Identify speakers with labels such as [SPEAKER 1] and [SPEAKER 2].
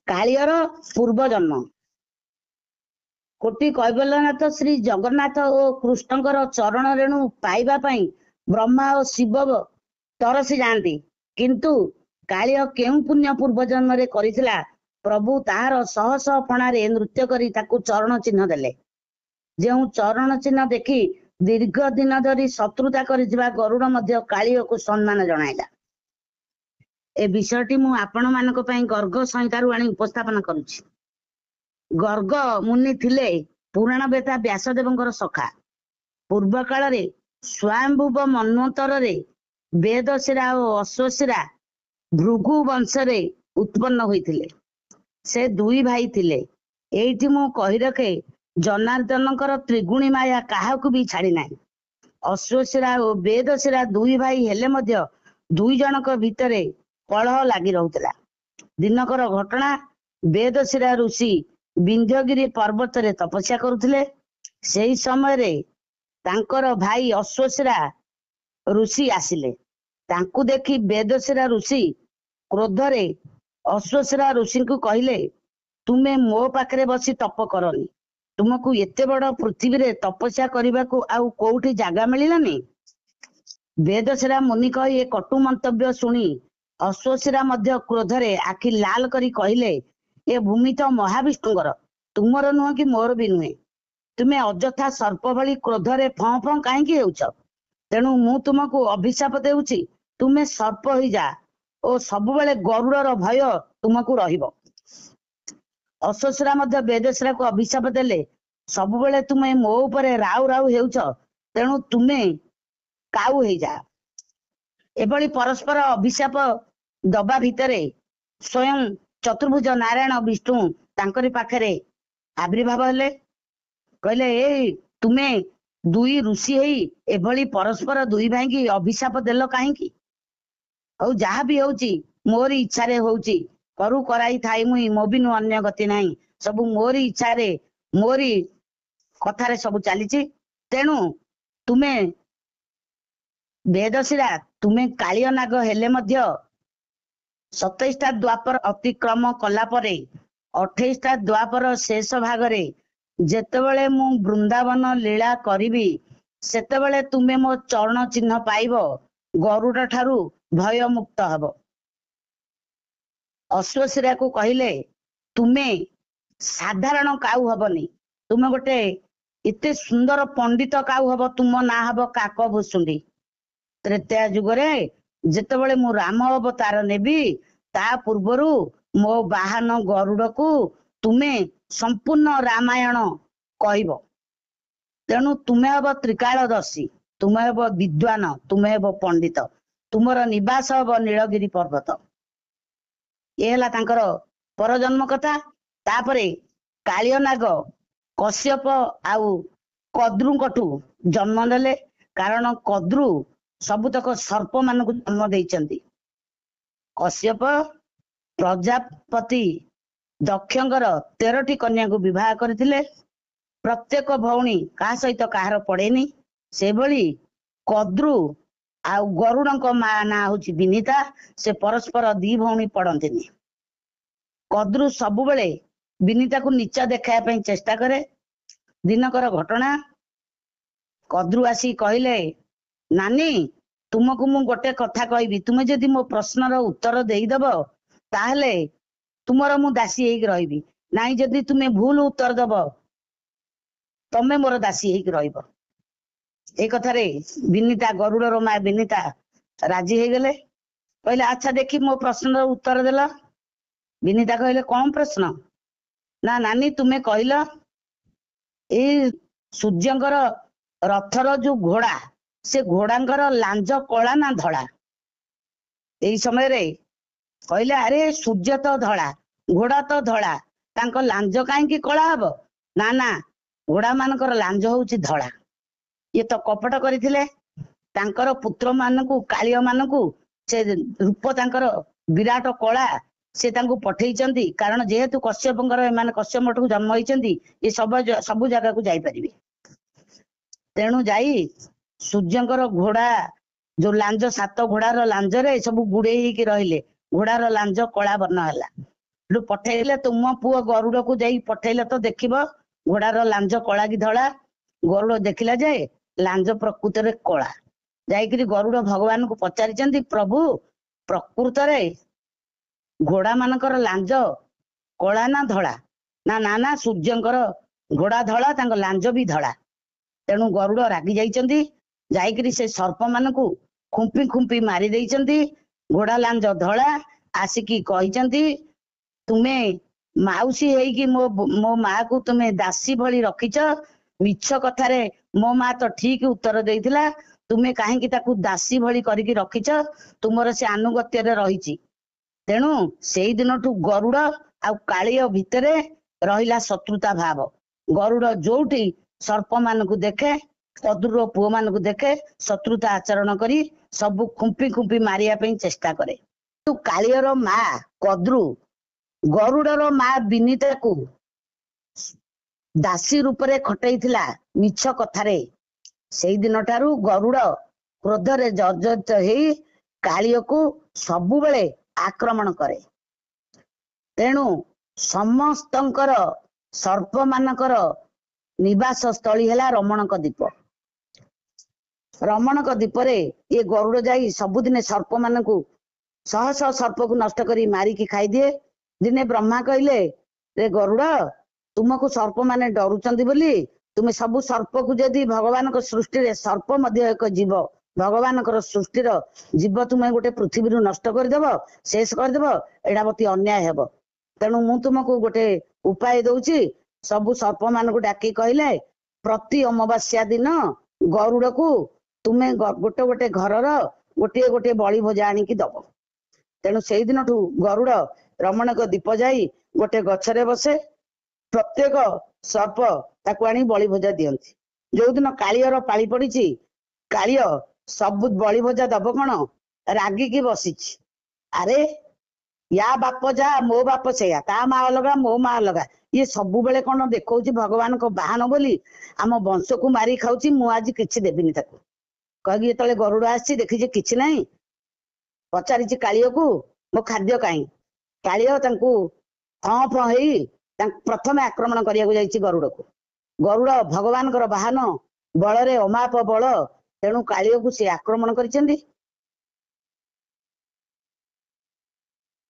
[SPEAKER 1] କାଳିଅର ପୂର୍ବ ଜନ୍ମ। କୋଟି କୈବଲ୍ୟନାଥ ଶ୍ରୀ ଜଗନ୍ନାଥ ଓ କୃଷ୍ଣଙ୍କର ଚରଣ ରେଣୁ ପାଇବା ପାଇଁ ବ୍ରହ୍ମା ଓ ଶିବ ତରସି ଯାଆନ୍ତି, କିନ୍ତୁ କାଳିଅ କେଉଁ ପୁଣ୍ୟ ପୂର୍ବ ଜନ୍ମରେ କରିଥିଲା, ପ୍ରଭୁ ତାହାର ଶହ ଶହ ଫଣାରେ ନୃତ୍ୟ କରି ତାକୁ ଚରଣ ଚିହ୍ନ ଦେଲେ। ଯେଉଁ ଚରଣ ଚିହ୍ନ ଦେଖି ଦୀର୍ଘ ଦିନ ଧରି ଶତ୍ରୁତା କରିଥିବା ଗରୁଡ ମଧ୍ୟ କାଳିଅକୁ ସମ୍ମାନ ଜଣାଇଲା। ଏ ବିଷୟଟି ମୁଁ ଆପଣ ମାନଙ୍କ ପାଇଁ ଗର୍ଗ ସଂହିତାରୁ ଆଣି ଉପସ୍ଥାପନ କରୁଛି। ଗର୍ଗ ମୁନି ଥିଲେ ପୁରାଣ ବେତା ବ୍ୟାସଦେବଙ୍କର ସଖା। ପୂର୍ବ କାଳରେ ସ୍ୱୟଂଭୁବ ମନ୍ୱନ୍ତରରେ ବେଦଶିରା ଓ ଅଶ୍ୱଶିରା ଭୃଗୁ ବଂଶରେ ଉତ୍ପନ୍ନ ହୋଇଥିଲେ। ସେ ଦୁଇ ଭାଇ ଥିଲେ। ଏଇଠି ମୁଁ କହି ରଖେ, ଜନାର୍ଦ୍ଦନଙ୍କର ତ୍ରିଗୁଣୀ ମାୟା କାହାକୁ ବି ଛାଡି ନାହିଁ। ଅଶ୍ୱଶିରା ଓ ବେଦଶିରା ଦୁଇ ଭାଇ ହେଲେ ମଧ୍ୟ ଦୁଇ ଜଣଙ୍କ ଭିତରେ କଳହ ଲାଗି ରହୁଥିଲା। ଦିନକର ଘଟଣା, ବେଦଶିରା ଋଷି ବିନ୍ଧ୍ୟଗିରି ପର୍ବତରେ ତପସ୍ୟା କରୁଥିଲେ। ସେହି ସମୟରେ ତାଙ୍କର ଭାଇ ଅଶ୍ୱଶିରା ଋଷି ଆସିଲେ। ତାଙ୍କୁ ଦେଖି ବେଦଶିରା ଋଷି କ୍ରୋଧରେ ଅଶ୍ୱଶିରା ଋଷିଙ୍କୁ କହିଲେ, ତୁମେ ମୋ ପାଖରେ ବସି ତପ କରନି, ତୁମକୁ ଏତେ ବଡ ପୃଥିବୀରେ ତପସ୍ୟା କରିବାକୁ ଆଉ କୋଉଠି ଜାଗା ମିଳିଲାନି? ବେଦଶିରା ମୁନି କହି ଏ କଟୁ ମନ୍ତବ୍ୟ ଶୁଣି ଅଶ୍ୱଶିରା ମଧ୍ୟ କ୍ରୋଧରେ ଆଖି ଲାଲ କରି କହିଲେ, ଏ ଭୂମି ତ ମହାବିଷ୍ଣୁଙ୍କର, ତୁମର ନୁହଁ କି ମୋର ବି ନୁହେଁ। ତୁମେ ଅଯଥା ସର୍ପ ଭଳି କ୍ରୋଧରେ ଫଁ ଫଁ କାହିଁକି ହେଉଛ? ତେଣୁ ମୁଁ ତୁମକୁ ଅଭିଶାପ ଦେଉଛି, ତୁମେ ସର୍ପ ହେଇଯା ଓ ସବୁବେଳେ ଗରୁଡର ଭୟ ତୁମକୁ ରହିବ। ଅଶ୍ୱଶିରା ମଧ୍ୟ ବେଦଶିରାକୁ ଅଭିଶାପ ଦେଲେ, ସବୁବେଳେ ତୁମେ ମୋ ଉପରେ ରାଉ ରାଉ ହେଉଛ, ତେଣୁ ତୁମେ କାଉ ହେଇଯା। ଏଭଳି ପରସ୍ପର ଅଭିଶାପ ଦବା ଭିତରେ ସ୍ୱୟଂ ଚତୁର୍ଭୁଜ ନାରାୟଣ ବିଷ୍ଣୁ ତାଙ୍କରି ପାଖରେ ଆବିର୍ଭାବ ହେଲେ। କହିଲେ, ଏଇ ତୁମେ ଦୁଇ ଋଷି ହେଇ ଏଭଳି ପରସ୍ପର ଦୁଇ ଭାଇଙ୍କି ଅଭିଶାପ ଦେଲ କାହିଁକି? ହଉ, ଯାହା ବି ହଉଛି ମୋରି ଇଚ୍ଛାରେ ହଉଛି। କରୁ କରାଇ ଥାଇ ମୁଇଁ, ମୋ ବିନୁ ଅନ୍ୟ ଗତି ନାହିଁ। ସବୁ ମୋରି ଇଚ୍ଛାରେ, ମୋରି କଥାରେ ସବୁ ଚାଲିଛି। ତେଣୁ ତୁମେ ବେଦଶିରା, ତୁମେ କାଳିଅ ନାଗ ହେଲେ ମଧ୍ୟ 27ଟା ଦ୍ୱାପର ଅତିକ୍ରମ କଲା ପରେ 28ଟା ଦ୍ୱାପର ଶେଷ ଭାଗରେ ଯେତେବେଳେ ମୁଁ ବୃନ୍ଦାବନ ଲୀଳା କରିବି, ସେତେବେଳେ ତୁମେ ମୋ ଚରଣ ଚିହ୍ନ ପାଇବ, ଗରୁଡ ଠାରୁ ଭୟ ମୁକ୍ତ ହବ। ଅଶ୍ୱଶିରାକୁ କହିଲେ, ତୁମେ ସାଧାରଣ କାଉ ହବନି, ତୁମେ ଗୋଟେ ଏତେ ସୁନ୍ଦର ପଣ୍ଡିତ କାଉ ହବ, ତୁମ ନାଁ ହବ କାକ ଭୁଷୁଣ୍ଡି। ତ୍ରେତୟା ଯୁଗରେ ଯେତେବେଳେ ମୁଁ ରାମ ଅବତାର ନେବି, ତା ପୂର୍ବରୁ ମୋ ବାହାନ ଗରୁଡକୁ ତୁମେ ସମ୍ପୂର୍ଣ୍ଣ ରାମାୟଣ କହିବ। ତେଣୁ ତୁମେ ହବ ତ୍ରିକାଳଦର୍ଶୀ, ତୁମେ ହେବ ବିଦ୍ୱାନ, ତୁମେ ହେବ ପଣ୍ଡିତ, ତୁମର ନିବାସ ହବ ନୀଳଗିରି ପର୍ବତ। ଏ ହେଲା ତାଙ୍କର ପରଜନ୍ମ କଥା। ତାପରେ କାଳିଅ ନାଗ କଶ୍ୟପ ଆଉ କଦ୍ରୁଙ୍କଠୁ ଜନ୍ମ ନେଲେ, କାରଣ କଦ୍ରୁ ସବୁତକ ସର୍ପ ମାନଙ୍କୁ ଜନ୍ମ ଦେଇଛନ୍ତି। କଶ୍ୟପ ପ୍ରଜାପତି ଦକ୍ଷଙ୍କର 13ଟି କନ୍ୟାକୁ ବିବାହ କରିଥିଲେ। ପ୍ରତ୍ୟେକ ଭଉଣୀ କାହା ସହିତ କାହାର ପଡେନି। ସେଭଳି କଦ୍ରୁ ଆଉ ଗରୁଡଙ୍କ ମା ନାଁ ହଉଛି ବିନିତା। ସେ ପରସ୍ପର ଦି ଭଉଣୀ ପଡନ୍ତିନି। କଦ୍ରୁ ସବୁବେଳେ ବିନିତାକୁ ନିଚା ଦେଖାଇବା ପାଇଁ ଚେଷ୍ଟା କରେ। ଦିନକର ଘଟଣା, କଦ୍ରୁ ଆସି କହିଲେ, ନାନୀ, ତୁମକୁ ମୁଁ ଗୋଟେ କଥା କହିବି, ତୁମେ ଯଦି ମୋ ପ୍ରଶ୍ନର ଉତ୍ତର ଦେଇଦବ ତାହେଲେ ତୁମର ମୁଁ ଦାସୀ ହେଇକି ରହିବି, ନାଇଁ ଯଦି ତୁମେ ଭୁଲ ଉତ୍ତର ଦବ ତମେ ମୋର ଦାସୀ ହେଇକି ରହିବ। ଏଇ କଥାରେ ବିନିତା, ଗରୁଡର ମା ବିନିତା ରାଜି ହେଇଗଲେ। କହିଲେ, ଆଚ୍ଛା ଦେଖି ମୋ ପ୍ରଶ୍ନର ଉତ୍ତର ଦେଲ। ବିନିତା କହିଲେ, କଣ ପ୍ରଶ୍ନ? ନା ନାନୀ, ତୁମେ କହିଲ ଏଇ ସୂର୍ଯ୍ୟଙ୍କର ରଥର ଯୋଉ ଘୋଡା, ସେ ଘୋଡାଙ୍କର ଲାଞ୍ଜ କଳା ନା ଧଳା? ଏଇ ସମୟରେ କହିଲେ, ଆରେ ସୂର୍ଯ୍ୟ ତ ଧଳା, ଘୋଡା ତ ଧଳା, ତାଙ୍କ ଲାଞ୍ଜ କାହିଁକି କଳା ହବ? ନା ନା, ଘୋଡା ମାନଙ୍କର ଲାଞ୍ଜ ହଉଛି ଧଳା। ଇଏ ତ କପଟ କରିଥିଲେ। ତାଙ୍କର ପୁତ୍ର ମାନଙ୍କୁ, କାଳିଅ ମାନଙ୍କୁ, ସେ ରୂପ ତାଙ୍କର ବିରାଟ କଳା, ସେ ତାଙ୍କୁ ପଠେଇଛନ୍ତି, କାରଣ ଯେହେତୁ କଶ୍ୟପଙ୍କର ଏମାନେ କଶ୍ୟପ ମଠକୁ ଜନ୍ମ ହେଇଛନ୍ତି, ଏ ସବୁ ଜାଗାକୁ ଯାଇପାରିବେ। ତେଣୁ ଯାଇ ସୂର୍ଯ୍ୟଙ୍କର ଘୋଡା ଯୋଉ ଲାଞ୍ଜ, 7 ଘୋଡାର ଲାଞ୍ଜରେ ସବୁ ଗୁଡେଇ ହେଇକି ରହିଲେ, ଘୋଡାର ଲାଞ୍ଜ କଳା ବର୍ଣ୍ଣ ହେଲା। ସେଠୁ ପଠେଇଲେ, ତୁମ ପୁଅ ଗରୁଡକୁ ଯାଇ ପଠେଇଲେ ତ ଦେଖିବ ଘୋଡାର ଲାଞ୍ଜ କଳା କି ଧଳା। ଗରୁଡ ଦେଖିଲା ଯେ ଲାଞ୍ଜ ପ୍ରକୃତରେ କଳା। ଯାଇକିରି ଗରୁଡ ଭଗବାନଙ୍କୁ ପଚାରିଛନ୍ତି, ପ୍ରଭୁ ପ୍ରକୃତରେ ଘୋଡା ମାନଙ୍କର ଲାଞ୍ଜ କଳା ନା ଧଳା? ନା ନା ନା, ସୂର୍ଯ୍ୟଙ୍କର ଘୋଡା ଧଳା, ତାଙ୍କ ଲାଞ୍ଜ ବି ଧଳା। ତେଣୁ ଗରୁଡ ରାଗି ଯାଇଛନ୍ତି, ଯାଇକିରି ସେ ସର୍ପ ମାନଙ୍କୁ ଖୁମ୍ପି ଖୁମ୍ପି ମାରି ଦେଇଛନ୍ତି। ଘୋଡା ଲାଞ୍ଜ ଧଳା। ଆସିକି କହିଛନ୍ତି, ତୁମେ ମାଉସୀ ହେଇକି ମୋ ମୋ ମା କୁ ତୁମେ ଦାସୀ ଭଳି ରଖିଛ ମିଛ କଥାରେ। ମୋ ମା ତ ଠିକ ଉତ୍ତର ଦେଇଥିଲା, ତୁମେ କାହିଁକି ତାକୁ ଦାସୀ ଭଳି କରିକି ରଖିଛ? ତୁମର ସେ ଆନୁଗତ୍ୟରେ ରହିଛି। ତେଣୁ ସେଇ ଦିନଠୁ ଗରୁଡ ଆଉ କାଳିଅ ଭିତରେ ରହିଲା ଶତ୍ରୁତା ଭାବ। ଗରୁଡ ଯୋଉଠି ସର୍ପ ମାନଙ୍କୁ ଦେଖେ, କଦ୍ରୁର ପୁଅ ମାନଙ୍କୁ ଦେଖେ, ଶତ୍ରୁତା ଆଚରଣ କରି ସବୁ ଖୁମ୍ପି ଖୁମ୍ପି ମାରିବା ପାଇଁ ଚେଷ୍ଟା କରେ। କାଳିଅର ମା କଦ୍ରୁ ଗରୁଡର ମା ବିନିତାକୁ ଦାସୀ ରୂପରେ ଖଟେଇଥିଲା ମିଛ କଥାରେ। ସେଇ ଦିନ ଠାରୁ ଗରୁଡ କ୍ରୋଧରେ ଜର୍ଜରିତ ହେଇ କାଳିଅକୁ ସବୁବେଳେ ଆକ୍ରମଣ କରେ। ତେଣୁ ସମସ୍ତଙ୍କର ସର୍ପ ମାନଙ୍କର ନିବାସ ସ୍ଥଳୀ ହେଲା ରମଣକ ଦ୍ୱୀପ। ରମଣକ ଦ୍ୱୀପରେ ଇଏ ଗରୁଡ ଯାଇ ସବୁଦିନେ ସର୍ପ ମାନଙ୍କୁ, ଶହ ଶହ ସର୍ପକୁ ନଷ୍ଟ କରି ମାରିକି ଖାଇଦିଏ। ଦିନେ ବ୍ରହ୍ମା କହିଲେ, ରେ ଗରୁଡ, ତୁମକୁ ସର୍ପ ମାନେ ଡରୁଛନ୍ତି ବୋଲି ତୁମେ ସବୁ ସର୍ପକୁ, ଯଦି ଭଗବାନଙ୍କ ସୃଷ୍ଟିରେ ସର୍ପ ମଧ୍ୟ ଏକ ଜୀବ, ଭଗବାନଙ୍କର ସୃଷ୍ଟିର ଜୀବ, ତୁମେ ଗୋଟେ ପୃଥିବୀରୁ ନଷ୍ଟ କରିଦବ, ଶେଷ କରିଦବ, ଏଇଟା ଅତି ଅନ୍ୟାୟ ହେବ। ତେଣୁ ମୁଁ ତୁମକୁ ଗୋଟେ ଉପାୟ ଦଉଛି। ସବୁ ସର୍ପ ମାନଙ୍କୁ ଡାକି କହିଲେ, ପ୍ରତି ଅମାବାସ୍ୟା ଦିନ ଗରୁଡକୁ ତୁମେ ଗୋଟେ ଗୋଟେ ଘରର ଗୋଟିଏ ଗୋଟିଏ ବଳି ଭଜା ଆଣିକି ଦବ। ତେଣୁ ସେଇ ଦିନଠୁ ଗରୁଡ ରମଣକ ଦ୍ୱୀପ ଯାଇ ଗୋଟେ ଗଛରେ ବସେ। ପ୍ରତ୍ୟେକ ସର୍ପ ତାକୁ ଆଣି ବଳି ଭଜା ଦିଅନ୍ତି। ଯୋଉଦିନ କାଳିଅର ପାଳି ପଡିଛି, କାଳିଅ ସବୁ ବଳି ଭଜା ଦବ କଣ, ରାଗିକି ବସିଛି। ଆରେ ୟା ବାପ ଯା, ମୋ ବାପ ସେଇଆ, ତା ମା ଅଲଗା, ମୋ ମା ଅଲଗା, ଇଏ ସବୁବେଳେ କଣ ଦେଖଉଛି ଭଗବାନଙ୍କ ବାହାନ ବୋଲି ଆମ ବଂଶକୁ ମାରି ଖାଉଛି, ମୁଁ ଆଜି କିଛି ଦେବିନି ତାକୁ କହିକି ଯେତେବେଳେ ଗରୁଡ ଆସିଛି, ଦେଖିଛି କିଛି ନାହିଁ। ପଚାରିଛି କାଳିଅକୁ, ମୋ ଖାଦ୍ୟ କାହିଁ? କାଳିଅ ତାଙ୍କୁ ଫଁ ଫଁ ହେଇ ତାଙ୍କୁ ପ୍ରଥମେ ଆକ୍ରମଣ କରିବାକୁ ଯାଇଛି ଗରୁଡକୁ। ଗରୁଡ ଭଗବାନଙ୍କର ବାହାନ, ବଳରେ ଅମାପ ବଳ, ତେଣୁ କାଳିଅକୁ ସେ ଆକ୍ରମଣ କରିଛନ୍ତି।